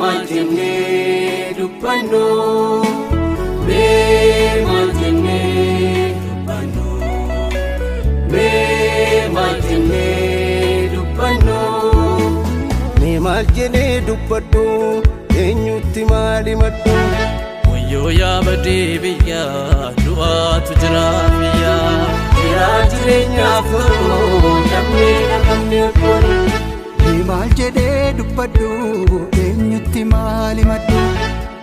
maal jennee dubbannu? Mee maal jennee dubbannu? Mee maal jennee dubbannu? Mee maal jennee dubbadhu? Eenyutti maal himadhu? Wayyoo yaa badii biyyaa du'aatu jira biyyaa. Jira jireenyaaf tolu namni dhabamne oolu. Mee maal jedhee dubbadhu? Eenyutti maal himadhu?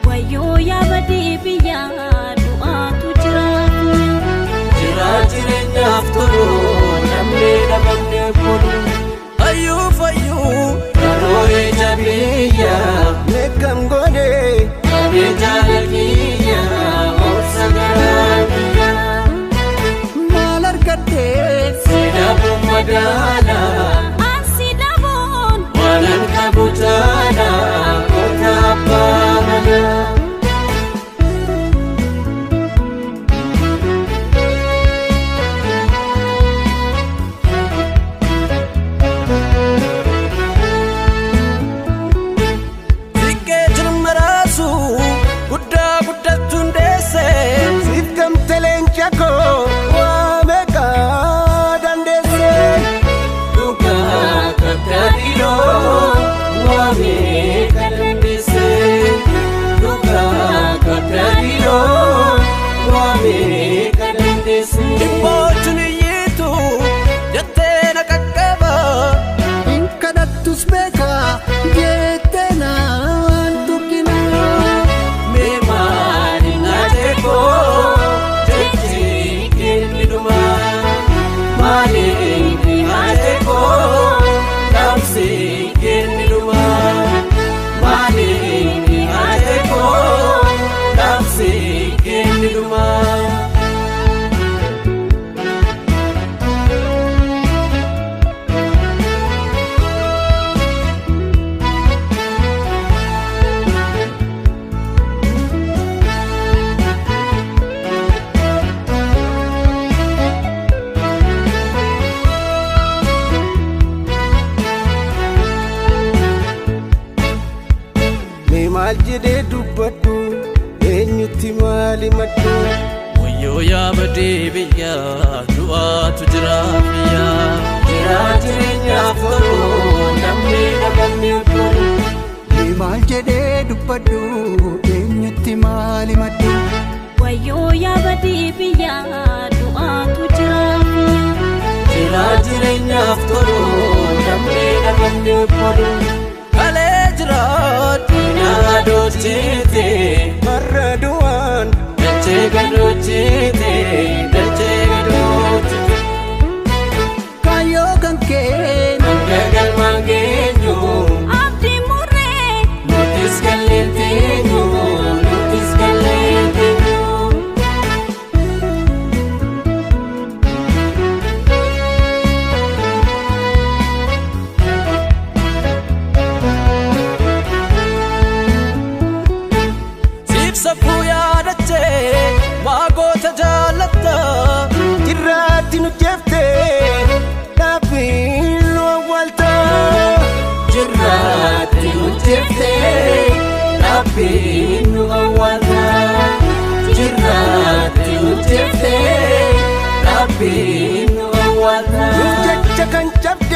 Wayyoo yaa badii biyyaa du'aatu jira biyyaa. Jira jireenyaaf tolu namni dhabamne oolu. Hayyuu fayyuu Karoo ija biyyaa Meeqam goonee? qabee jaalakiyyaa obsa garaa biyyaa. Maal argadhee? Sidaabuu magaalaa Ansi dhabuun waanan qabu caalaa goota abbaa manaa. Xiqqee jirma raasu guddaa guddachuun deesse. Siif gamte leenca koo waa meeqa dandeesse? Dhugaa kabdaa dhiiroo waa meeqa dandeesse? Dhugaa kabdaa dhiiroo waa meeqa dandeesse? Dhibboochuun iyyiitu jettee na qaqqaba. Hin kadhattus beekaa jettee naan tuqinaa. Mee maali na jeekoo jechi kenni dhumaa? Maali na jeekoo dhaamsi kenni dhumaa? Maali na jeekoo dhaamsi kenni dhumaa? Mee maal jedhee dubbadhu? Eenyutti maal himadhu? Wayyoo yaa badii biyyaa du'aatu jira biyyaa. Jira jireenyaaf tolu namni dhabamne oolu. Mee maal jedhee dubbadhu? Eenyutti maal himadhu? Wayyoo yaa badii biyyaa du'aatu jira biyyaa. Jira jireenyaaf tolu namni dhabamne oolu. Kalee jiraadhu Naadoochite Warra du'aan dachee gadoochite dachee gadoochite. Kaayyoo kan kee Hanga galmaan geenyu Abdii murree nutis galleen teenyu nutis galleen teenyu. Siif safuu yaadachee maa goota jaallatta. jirraatti nu jeeftee dhaabbiin nu awwaalta. Jirraatti nu jeeftee dhaabbiin nu awwaalta. Jirraatti nu jeeftee dhaabbiin nu awwaalta. Nuuf jecha kan cabde.